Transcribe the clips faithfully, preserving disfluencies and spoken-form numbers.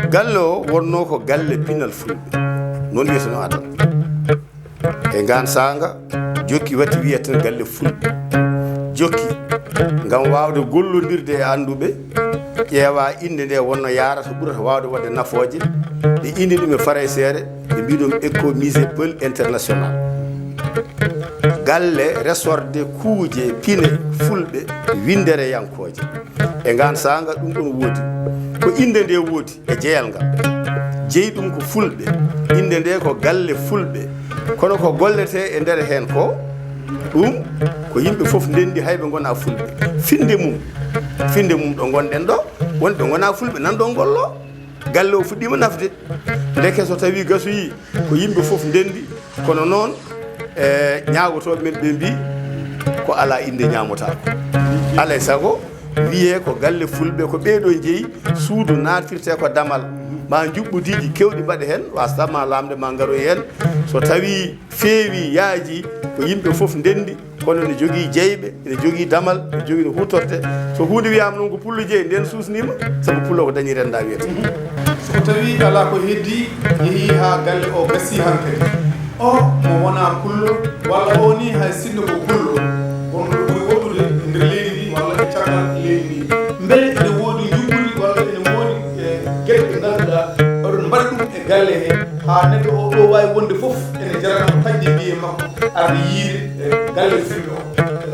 Galle o wonnoo ko galle pinal fulɓe, noon wiyeteno adan. E ngaan saanga jokki watti wiyeten galle fulɓe. Jokki ngam waawde gollondirde e annduɓe, ƴeewa innde nde wonno yaarata ɓurata waawde waɗde nafooje, ɓe inni ɗum e farayseere, ɓe mbii ɗum Écomusée Peul International. Galle resorde kuuje pine fulɓe winndereyankooje. E ngaan saanga ɗum ɗon woodi. Ko innde nde woodi e jeyal ngal. Jeyi ɗum ko fulɓe. Innde nde ko galle fulɓe. Kono ko golletee e nder heen ko, ɗum ko yimɓe fof ndenndi, hay ɓe ngonaa fulɓe. Finnde mum, finnde mum ɗo ngonɗen ɗo, wonɓe ngonaa fulɓe nan ɗo ngollo. Galle o fuɗɗiima nafde. Ndeke so tawii gasoyii, ko yimɓe fof ndenndi, kono noon, e, ñaagotooɓe men ɓe mbii ko alaa innde ñaamotaako. Alaa e sago wiyee ko galle fulɓe, ko ɓee ɗo njeyi, suudu naatirtee ko damal, ma njuɓɓudiiji keewɗi mbaɗe heen, wasata ma laamde ma ngaroy heen. So tawii feewi, yaaji, ko yimɓe fof ndenndi, kono ene jogii jeyɓe, ene jogii damal, ene jogii no huutorte. So huunde wiyaama noon ko pullo jeyi, ndeen suusniima, sabu pullo ko dañi rennda wiyete. So ko tawi alaa ko heddii, yehii haa galle o gasii hankadi. O mo wonaa pullo, walla o nii hay sinno ko pullo, wonɗo ɓuri woɗɗude e nder leydi ndi walla e caggal leydi ndi. Mbele ene woodi njuɓɓudi walla ene woodi, e, geɗe ɗe ngannduɗaa oɗon mbaɗa ɗum e galle he, haa neɗɗo o ɗo waawi wonde fof ene jarana mo taƴde biyee makko arde yiide, e, galle fulɓe o?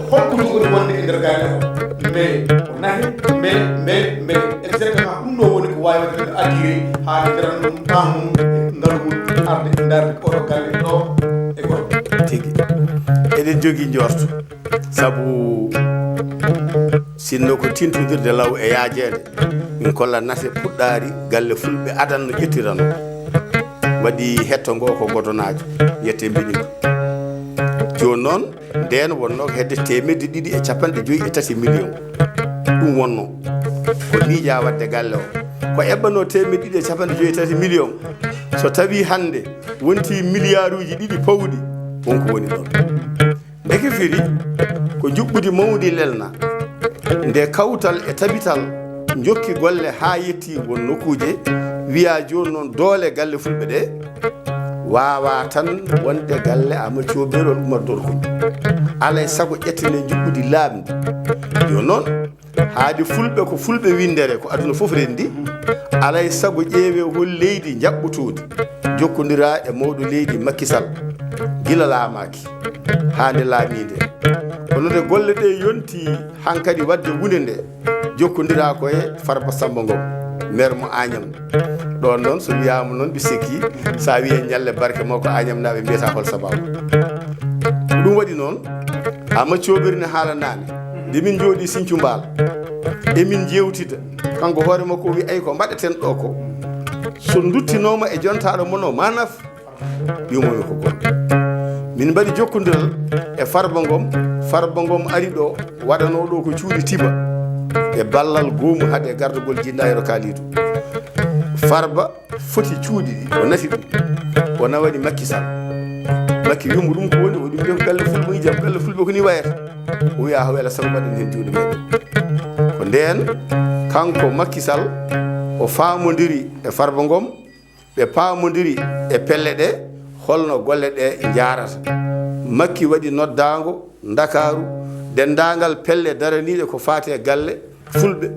Holko jogori wonde e nder galle o? Mbele ko nate? Mbele, mbele, mbele? Exactement, ɗum ɗo woni ko waawi waɗde neɗɗo attiré haa nde jarana ɗum temps mum e ngalu mum arde ndaarde ko oɗo galle ɗo e goɗɗo. Tigi. Eɗen jogii njorto. Sabu sinno ko tintodirde law e yaajeende, min kolla nate puɗɗaari galle fulɓe adan no ƴettirano. Waɗi hetto ngo ko godonaajo, wiyetee Mbeñigu. Jooni noon, ndeen wonnoo ko hedde teemedde ɗiɗi e capanɗe joyi e tati miliyoŋ. Ɗum wonnoo ko miijaa waɗde galle o. Ko eɓɓanoo teemedde ɗiɗi e capanɗe joyi e tati miliyoŋ, so tawii hannde wontii miliyaaruuji ɗiɗi pawɗi, won ko woni ɗoon. Ndeke firi ko njuɓɓudi mawndi lelna. Nde kawtal e tabital njokki golle haa yetti won nokkuuje, wiyaa jooni noon doole galle fulɓe ɗe waawaa tan wonde galle Ama Coobel walla Umar Dorkuñ. Alaa e sago ƴettene njuɓɓudi laaɓndi. Jooni noon, haade fulɓe ko fulɓe winndere, ko aduna fof renndi. Alaa e sago ƴeewee hol leydi njaɓɓotoondi, jokkondiraa e mawɗo leydi Macky Sall, gila laamaaki haa nde laamii nde. Kono nde golle ɗe yonti hankadi waɗde wune nde, jokkondiraa ko e Farba Samba Ngom, maire mo Agnam. Ɗoon noon, so wiyaama noon, mbi sikki, so a wiyii ñalle barke makko, Agnamnaaɓe mbiyata hol sabaabu. Ko ɗum waɗi noon, Ama Coobel ne haala naane. Nde min njooɗii Sinthiou Mbaal, emin njeewtida, kanko hoore makko o wi, "Ay, ko mbaɗeten ɗo ko, so nduttinooma e jontaaɗo mon o, ma naf." Wi'umo ko goonga. Min mbaɗi jokkondiral e Farba Ngom. Farba Ngom ari ɗo, waɗanoo ɗo ko cuuɗi Tiba e ballal goomu hade gardagol Jinnaayro Kalidou. Farba foti cuuɗi ɗi, o nati ɗum. O nawani Macky Sall. Macky wi'umo ɗum ko woni, o ɗum de ko galle fulɓe, o jam galle fulɓe ko ni wayata. O wi'a, "Haw, ela sago mbaɗen heen juuɗe meɗen." Ko ndeen kanko Macky Sall o faamondiri e Farba Ngom, ɓe paamondiri e pelle ɗe, holno golle ɗe njaarata. Macky waɗi noddaango Ndakaaru, denndaangal pelle daraniiɗe ko faati e galle fulɓe,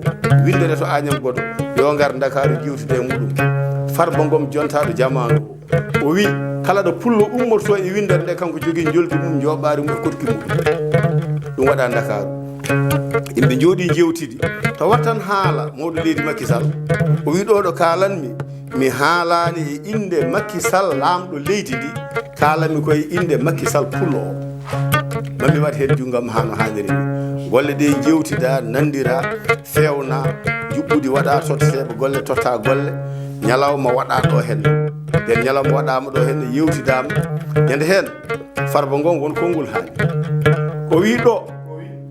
winndere to Agnam Godo, yo ngar Ndakaaru njeewtida e muɗum. Farba Ngom jontaaɗo jamaanu o, o wi, kala ɗo pullo ummorto e winndere nde, kanko jogii njoldi mum, njooɓaari mum e koɗki mum. Ɗum waɗa Ndakaaru. Yimɓe njooɗii njeewtidi. Tawa tan haala mawɗo leydi Macky Sall. O wi, "Ɗo ɗo kaalanmi, mi haalaani e innde Macky Sall, laamɗo leydi ndi. Kaalanmi ko e innde Macky Sall pullo o. Ma mi waɗ heen junngam haa no haaniri ni." Golle ɗe njeewtidaa, nanndiraa, feewnaa, njuɓɓudi waɗaa, totteteeɓe golle tottaa golle. Ñalawma waɗaa ɗo heen. Nden ñalawma waɗaama ɗo heen, yeewtidaama. Ñande heen, Farba Ngom won konngol haali. O wi ɗo,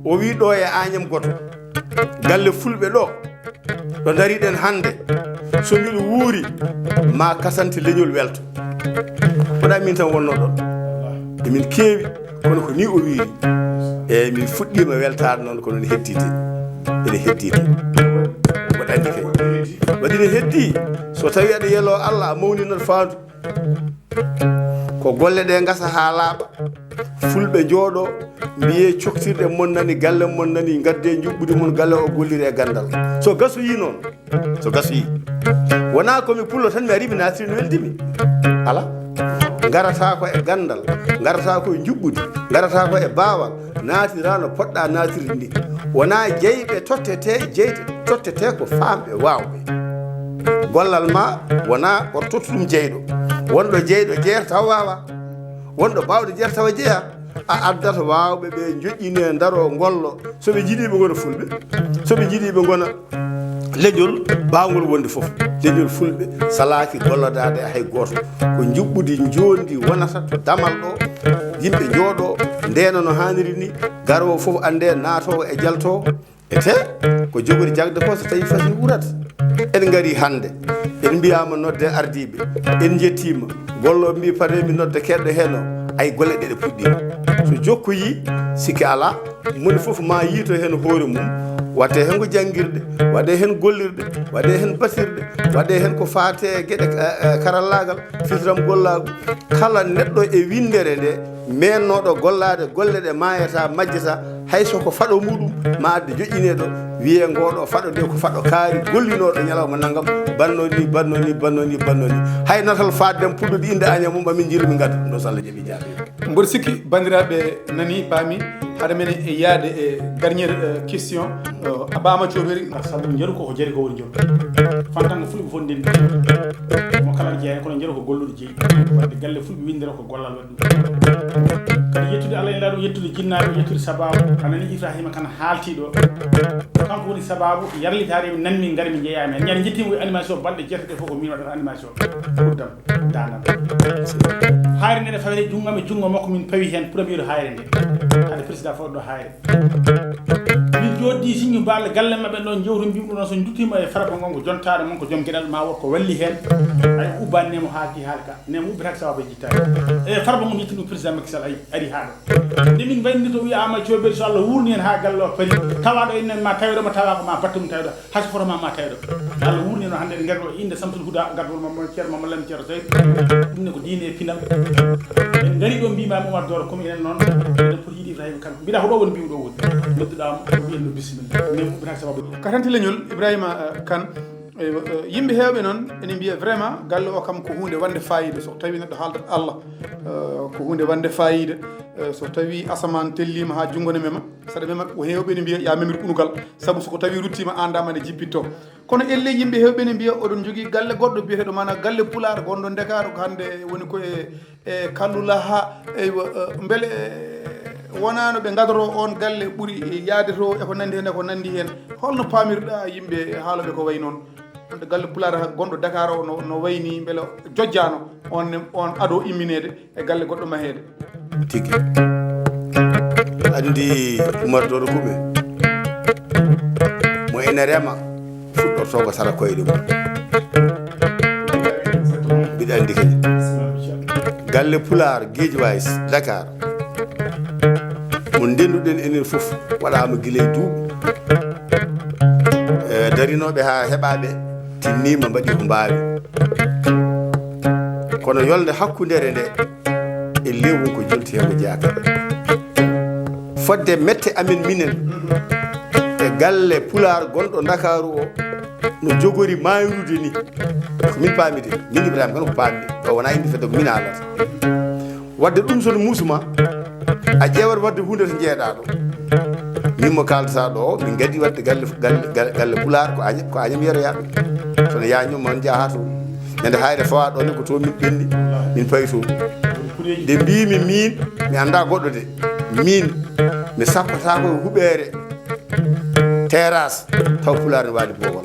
o wi ɗo e Agnam Godo, galle fulɓe ɗo, ɗo ndariɗen hannde, so miɗo wuuri, ma kasante leñol welto. Wonaa min tan wonnoo ɗon. Emin keewi, kono ko ni o wiiri. Eyi, min fuɗɗiima weltaade noon, kono ene heddii de. Ene heddii de. Ɗe heddi, so tawi aɗa yelo Allah, a mawninat faandu. Ko golle ɗe ngasa haa laaɓa. Fulɓe njooɗo, mbiye coktirɗe mon nani, galle mon nani, ngadde njuɓɓudi mon, galle o gollire e gandal. So gasoyi noon, so gasoyi. Wona ko mi pullo tan mi ari mi naatiri no weldimi. Ala. Ngarata ko e gandal, ngarata ko e njuɓɓudi, ngarata ko e baawal, naatira no poɗɗa naatirde ni. Wona jeyɓe tottete, jeyɓe tottete ko faamɓe waawɓe. Gollal ma wona oto tottu ɗum jeyɗo. Wonɗo jeyɗo jeer taw waawa. Wonɗo baawɗo jeer tawa jeya. A addat waawɓe ɓe njoƴƴine ndaro ngollo. So ɓe njiɗi ɓe ngona fulɓe. So ɓe njiɗi ɓe ngona leñol baawngol wonde fof. Leñol fulɓe salaaki gollodaade e hay gooto. Ko njuɓɓudi njondi wonata to damal ɗo. Yimɓe njooɗo ndeena no haaniri ni. Garoowo fof annde naatoowo e jaltoowo. E te ko jogori jagde ko so tawi fasi wurat. En ngari hannde. En mbiyama nodde ardiiɓe. En njettiima. Gollo mbi pare mi nodde keɗɗo heen o. Ay golle ɗe ɗe puɗɗiima. So jokkoyi sikke alaa. Moni fof ma yiito heen hoore mum, waɗde heen ko janngirɗe, waɗde heen gollirɗe, waɗde heen basirɗe, waɗde heen ko faate e geɗe, eh, eh, karallaagal, fitiram gollaagu. Kala neɗɗo e winndere nde meennooɗo gollaade golle ɗe maayata, majjata, hay so ko faɗo muɗum, ma adde joƴƴineɗo, wiye ngoɗo faɗo de ko faɗo kaari, gollinooɗo ñalawma nanngam, banno ni, banno ni, banno ni, banno ni. Hay natal faatdem puɗɗude innde aña mum, amin njillu min ngadda ɗum ɗo so Allah jaɓi jaabi. Mboɗo sikki banndiraaɓe nani, paami, hade men e yaade e dernière, euh, question, euh, a ɓaama cooberi. Sabu njaru ko ko jari ko woni njaru. Fantan ko fulɓe fof ndenndi. Mo kala aɗa jeyaa heen, kono njaru ko golluɗo jeyi. Wadde galle fulɓe winndere ko gollal waɗi ɗum. Kadi yettude Allah e Nulaaɗo, yettude jinnaaɓe, yettude sabaabu. A nani Ibrahima Kan haalti ɗo. Kanko woni sabaabu yarlitaare mi nanmi ngarmi njeyaami heen. Ñande njettiimi ko animation balɗe jeetati ɗe fof ko min waɗata animation. Guddam. Daanam. Hayre nde ne fawete junngo am e junngo makko, min pawi heen premier hayre nde. Hade président fawɗo ɗo hayre. Min jooɗdi siñu baal galle maɓɓe ɗon, jewtu mbimi ɗum noon, so duttima e farba ngon ko jontaɗo mon, ko joom geɗal ma wot ko walli heen. Ay ubbani nemo haalti haalka. Nemo ubbi haalka sababu e jittaade. E farba ngon yettuno président Macky Sall ay ari haa ɗo. Nde min mbayni to wiyaama coobel so Allah wurni en haa galle o pari. Tawaɗo en ma taweɗo ma tawa ko ma batte mum taweɗo. Hay so foto ma, ma tawi ɗo. Allah wurni no hannde, ɓe ngarɗo innde Samsul Huda, ngarɗo Mama Ceerno, Mama Lam Ceerno Seydou. Ɗum ne ko diine e pinal. En ngari ɗo mbima Momar Doro, comme enen noon, eɗen poti yiide Ibrahima Kan. Mbiɗa ko ɗo woni mbiwɗo woni. Nodduɗa mo, o wiyen no bisimilla. Min mbiɗa sababu. Katante leñol Ibrahima, eh, Kan. Eywa, eh, yimɓe heewɓe noon ene mbiya vraiment galle o kam ko huunde wonde fayida. So tawi neɗɗo haaldat Allah, eh, ko huunde wonde fayida. Eh, so tawi asamaan tellima haa junngo ne mema, saɗa mema, ko heewɓe ene mbiya ya memir unugal. Sabu so ko tawi ruttima, an dama ne jippitto. Kono elle yimɓe heewɓe ne mbiya oɗon jogii galle goɗɗo biyeteeɗo, maanaam galle pulaar gonɗo Ndakaaru, ko hannde woni ko e, e Kallulaha. Eywa, eh, mbele, eh, wonano ɓe ngadoro on galle ɓuri yaade to e ko nandi heen, e ko nandi heen? Holno paamirɗa yimɓe haaloɓe ko wayi noon? Wonde galle pulaar gonɗo Dakar o no, no wayni mbele jojjano on, on ado immineede e galle goɗɗo maheede. Tigi. Anndi Umar Doro Kuɓe, mo ene rema, fuɗɗorto ko sara koyɗe mum. Mbiɗa anndi kadi. Galle Pulaar, Guédiawaye, Dakar, mo ndenduɗen enen fof, waɗaama gila e duuɓi. E, darinooɓe haa heɓaaɓe, tinniima, mbaɗi ko mbaawi. Kono yolnde hakkundere nde, e lewru ko jolti heen ko jeyaaka. Fodde mette amen minen, e galle Pulaar gonɗo Ndakaaru o, no jogori maayrude ni. Ko min paami de, min Ibrahima Kan ko paammi. Ɗo wonaa yimɓe fedde, ko min haalata. Wadde ɗum so no muusuma, a ƴeewat wadde huunde to njeeɗaa ɗo. Min mo kaaldataa ɗo o, min ngaddi wadde galle, galle, galle, galle Pulaar ko Añam, ko Añam yeroyaa ɗum. Kono yaa ñum man njaha to. Ñande hayre fawa ɗo ne ko to min ɓenni, min payi to. Nde mbimi min, mi annda goɗɗo de. Min, mi sappata ko huɓeere, terrasse, taw Pulaar ne waali boowal.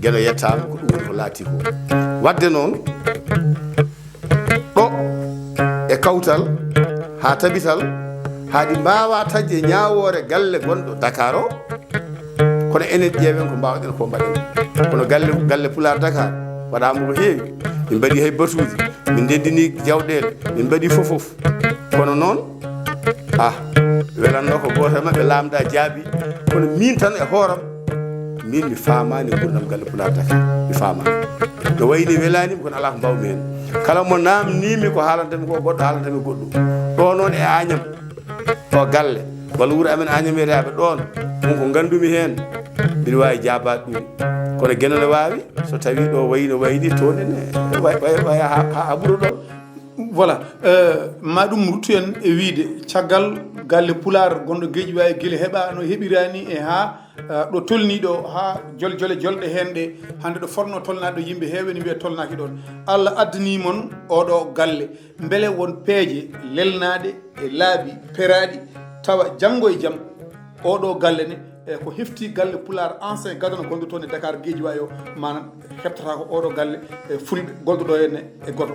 Geno yettaama, ko ɗum woni ko laati ko. Wadde noon, ɗo e kawtal haa tabital, haa ɗi mbaawa taƴde ñaawoore galle gonɗo Dakar o, kono enen ƴeewen ko mbaawɗen ko mbaɗen. Kono galle, galle Pulaar Dakar waɗaama ko heewi. Min mbaɗi hay batuuji, min ndenndini jawɗeele, min mbaɗi fof fof. Kono noon, ah, welanno ko gooto e maɓɓe laamɗa jaabi, kono min tan e hooram, Min mi faamaani nguurndam galle Pulaar Dakar, mi faamaani. No wayi ni welaani mi, kono alaa ko mbaaw-mi heen. Kala mo naamnii mi ko haalanta mi ko, goɗɗo haalanta mi goɗɗum. Ɗo noon e Añam, ɗo galle, walla wuro amen Añam wiyetee ɗoon, ɗum ko nganndu-mi heen, mbiɗa waawi jaabaade ɗum. Kono Geno ne waawi, so tawii ɗo wayi no wayi ni, toon ene wa-, wa-, waya haa, haa, haa ɓura ɗoon. Voilà, euh, ma ɗum ruttu en e wiyde, caggal galle Pulaar gonɗo Guédiawaye gila heɓa no heɓirani e haa, euh, ɗo tolni ɗo, haa jol jole jolɗe heen ɗe, hannde ɗo fotno tolnaade ɗo, yimɓe heewe ne mbiya tolnaaki ɗoon. Allah addani mon oɗo galle, mbele won peeje lelnaaɗe e laabi peraaɗi, tawa janngo e jam oɗo galle ne, e ko hefti galle Pulaar ancien gadano gonɗo toon e Dakar Guédiawaye o, maanaam heɓtata ko oɗo galle e fulɓe gonɗo ɗo henne e goto.